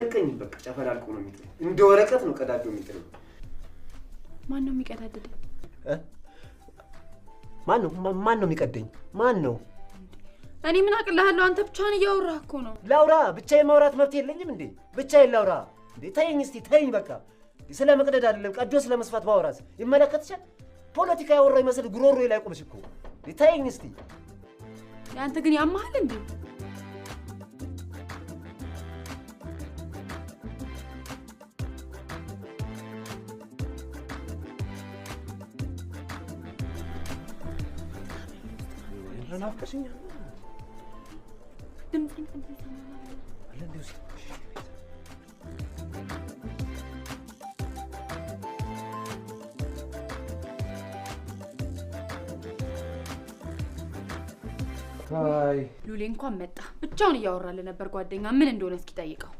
አይለቀኝም። በቃ ጨፈላልቆ ነው የሚጥለኝ። እንደ ወረቀት ነው ቀዳዶ የሚጥለኝ። ማን ነው የሚቀዳድድ? ማን ነው ማን ነው የሚቀደኝ? ማን ነው? እኔ ምን አቅልሃለሁ? አንተ ብቻህን እያወራህ እኮ ነው። ላውራ፣ ብቻዬን ማውራት መብት የለኝም እንዴ? ብቻዬን ላውራ እንዴ? ተይኝ እስቲ ተይኝ በቃ። ስለ መቅደድ አይደለም ቀዶ ስለ መስፋት ባወራስ ይመለከትሻል? ፖለቲካ ያወራው ይመስል ጉሮሮዬ ላይ ቆምሽ እኮ። ተይኝ እስቲ። አንተ ግን ያመሃል እንዴ? ናፍቀሽኛል። ድምፅህን አለ እንዴ ውስጥ ሉሌ እንኳን መጣ። ብቻውን እያወራልህ ነበር ጓደኛ። ምን እንደሆነ እስኪ ጠይቀው።